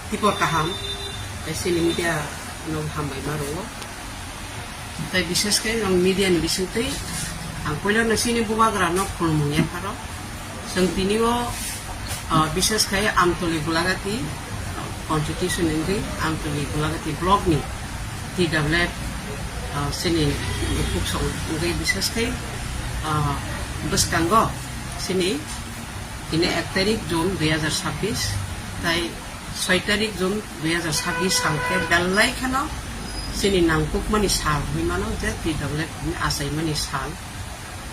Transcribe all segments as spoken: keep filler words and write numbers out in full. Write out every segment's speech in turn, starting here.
Tibor kaham, tei chini media no hambai ma rwo. Tei bishesh khe ang media ni bisingtwi ang puila no chini bubagra no khulumung yapharo. Chwng tini o, ah, bishesh khe Amtoli Golagati, ah, constitution wngwi Amtoli Golagati block ni T W F, ah, chini bukhuk song wngwi bishesh khe, ah, bwskango chini tini ek tarik June dui hazar sabbish, tai soi tarik June dui hazar sabbish sal khe belai kheno chini nangkukmani sal hwnwi mano je T W F ni achaimani sal,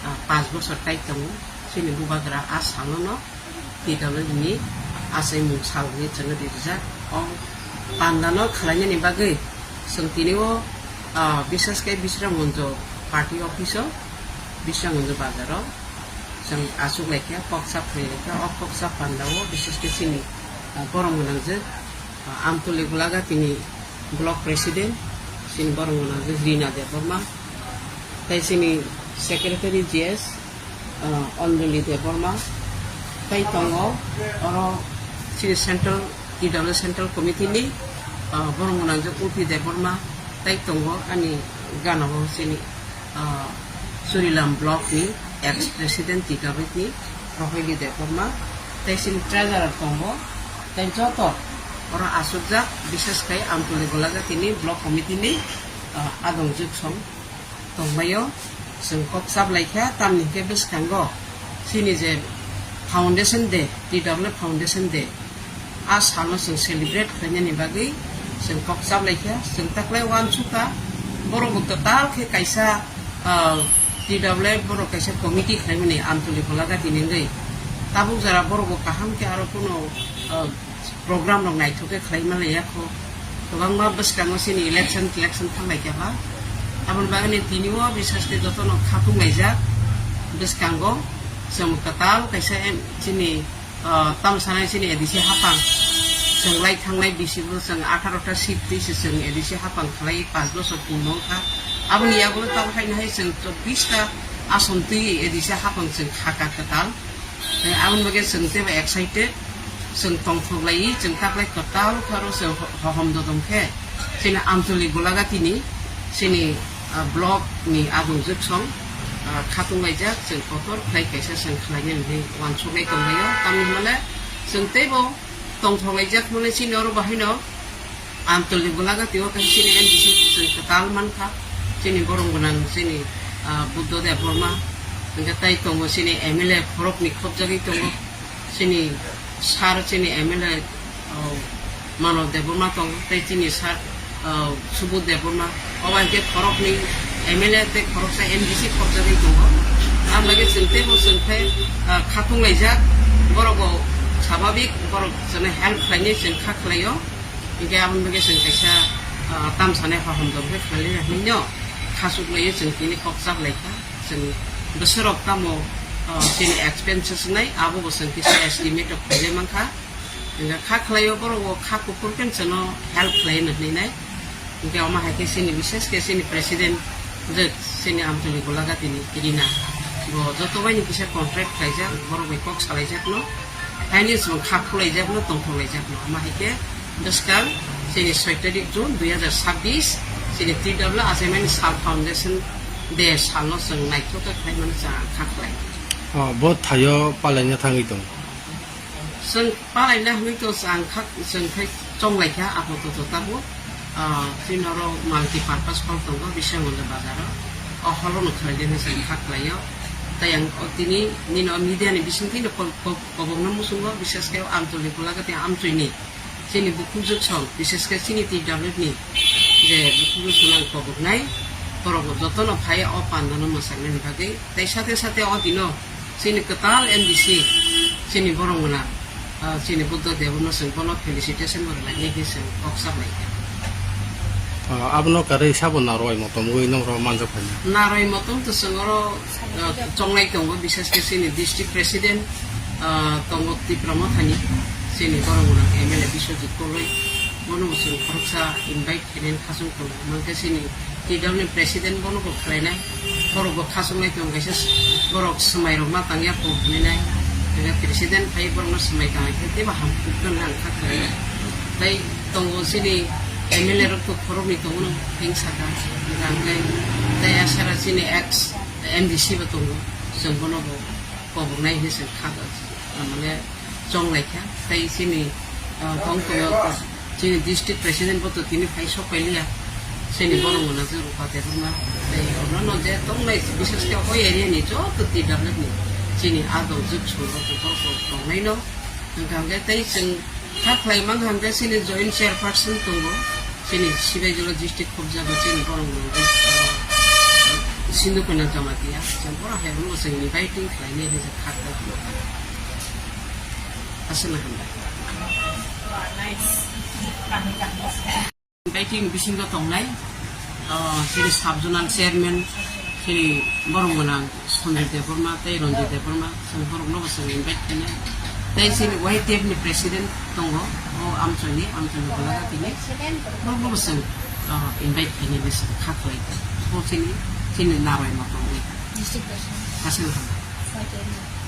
ah, panch bosor kai tongo. Chini bubagra a salo no T W F ni achaimung sal hwnwi chwngno rijak. O pandano khwlainani bagwi chwng tini o, ah, bishesh khe Bisramganj party office o, Bisramganj bazar o chwng achuk laikha, kok chap khlai laikha. O kok chap panda o bishesh khe chini, ah, borom gwnangjak, ah, Amtoli Golagati ni block president, chini borom gwnangjak Rina Debbarma, tei chini secretary G S, ah, Anjali Debbarma, tei tongo oro chini central, T W F central committee ni, ah, borom gwnangjak Upi Debbarma, tei tongo ani gana o chini ah, Churilam block ni ex president T W F ni Rohili Debbarma, tei chini treasurer tongo, tei joto oro achukjak, bishesh khai Amtoli Golagati ni block committee ni, ah, adong juksong tongbaio. Chwng kok chap laikha, tamni hwnkhe bwskango chini je Foundation Day, T W F Foundation Day, a salno chwng celebrate khlainani bagwi chwng kok chap laikha, chwng taklai uansukha, borok bo kwtal khe kaisa, ah, T W F borok kaisa committee khlaimani Amtoli Golagati ni wngwi. Tabuk jora borok bo kaham khe aro kuno, ah, program rok naithok khe khlai manlaiya kho. Kwbangma bwskango chini election, election thang laikha ba. Aboni bagwi tini o bishesh khe jotono khatung laijak bwskango chwng kwtal kaisa em-, chini ah, tamo sanai chini A D C hapang. Chwng lai thangnai bisi bo chwng atharo ta seat twi se chwng A D C hapang khlai panch bosor pungno wngkha. Aboni yagulo tamo haino hai chwng chobbish ta ason twi A D C hapang chwng khaka kwtal. Eh, aboni bagwi chwng teibo excited. Chwng tongthok lai, chwng taklai kwtal kharo chwng ho-, hohom dodom khe. Chini Amtoli Golagati ni, chini, ah, block ni adung juksong, ah, khatung laijak, chwng kotor khlai kaisa chwng khlainani hwnwi uansuknai tonglaio. Tamni hwnle chwng teibo tongthok laijak hwnwi chini oro bahaino Amtoli Golagati o kaisa chini M D C chwng kwtal mankha, chini borom gwnang chini, ah, Buddha Debbarma, hwnkhe tai tongo chini M L A khoroknwi khopjagwi tongo. Chini sir, chini M L A, oh, Mano Debbarma tongo, tei chini sir, oh, Subodh Debbarma. Obo hai khe khoroknwi M L A tei khoroksa M D C khopjagwi tongo. Ang bai khe chwng teibo chwng khe, ah, khatung laijak, borok bo swababik, borok chwngno help khlainai chwng kha khlaio. Hinkhe aboni bagwi chwng kaisa, ah, tam sanai hohom dor khe khlai laina hwnwi no khasuk laiwi chwng tini kok chap lai kha. Chwng bwswk rok tamo, ah, chini expenses nai, abo bo chwng kisa estimate rok khaijak mankha. Hwnkhe kha khlaio borok bo kha kuphur khe chwngno help khlai hwnwi nai. Hwnkhe omo hai khe chini bishesh khe chini president je chini Amtoli Golagati ni Rina. Bo joto bai ni kisa contract khlaijak, borok bai kok salaijak no. Haini chwng kha khulaijakno, tongthok laijakno. Ama hai khe bwskang chini soi tarik June dui hazar sabbish, chini T W F achaimani sal Foundation Day salno chwng naithok khe khlai mano chwng ang kha khlai. Oh, bo thaio palaina thangwi tong. Chwng palaina hwnwi to chwng ang kha, chwng khai chonglai kha apato to tabuk. Ah, chini oro multi purpose hall tongo, Biswanganda bazar o. O hall o no khlai de hwnwi chwng kha khlaio. Tai ang o tini nini o media ni bisingtwi no kok, kok, Kobokno muchungo, bishesh khe Amtoli Golagati Amchoini chini bukhuk juksong, bishesh khe chini T W F ni je bukhuk juksong ang koboknai, borok bo jotono phai o pandano mwchangnaini bagwi. Tei sate sate o dino chini kwtal M D C, chini borok mwnang, ah, chini Buddha Debno chwng bono felicitation bo rwlainai hwnwi chwng kok saplaikha. Ah, abono kwrwi sabo narwai motom wi nokro manjak phaina. Narwai motom to chwng oro, ah, chonglai tongo, bishesh khe chini district president, ah, tongo Tipra Mothani, chini borok mwnang M L A Biswajit Koloi, bono bo chwng khoroksa invite khainani khasung tongo. Mankhe chini T W F ni president bono bo khlainai, borok bo khasung lai tongo, kaisa borok swmai rok ma tangya kok hwnwi nai, president phai borokno swmai tangwi khe teibo ham kuk nang kha khlainai. Tei tongo chini M L A rok to khoroknwi tongo no, heng saka, hwnkhe tei asara chini ex M D C bo tongo, chwng bono bo koboknai hinwi chwng kha, mane chonglaikha. Tei chini, ah, bongthogo chini district president bo to tini phai sok pailiya, chini borok mwnajwk Rupa Debbarma, tei onono je tongnai, bishesh khe o area ni joto T W F ni chini adongjwk songbo borok tongnai no. Hwnkha hwnkhe tei chwng kha khlai mankha hwnkhe chini joint chairperson tongo, chini Sibaijala district khobjago chini borok mwnajwk, ah, Sindhu Kanya Jamatia, chwng bohrok hai rokno chwng inviting khlainai hinwi chwng kha khlai. Aswkno hambai. Inviting bisingo tongnai, ah, chini sub zonal chairman, chini borok mwnang Sanjay Debbarma tei Ranjit Debbarma, chwng borokno bo chwng invite khainai. Tei chini Y T F ni president tongo, o Amchoi ni, Amchoi ni bwlaga tini, borokno bo chwng, ah, invite khainai, bo chwng kha khlai. Bo chini, chini narwai ma tongwi. District president. Aswkno hambai. Y T F ni.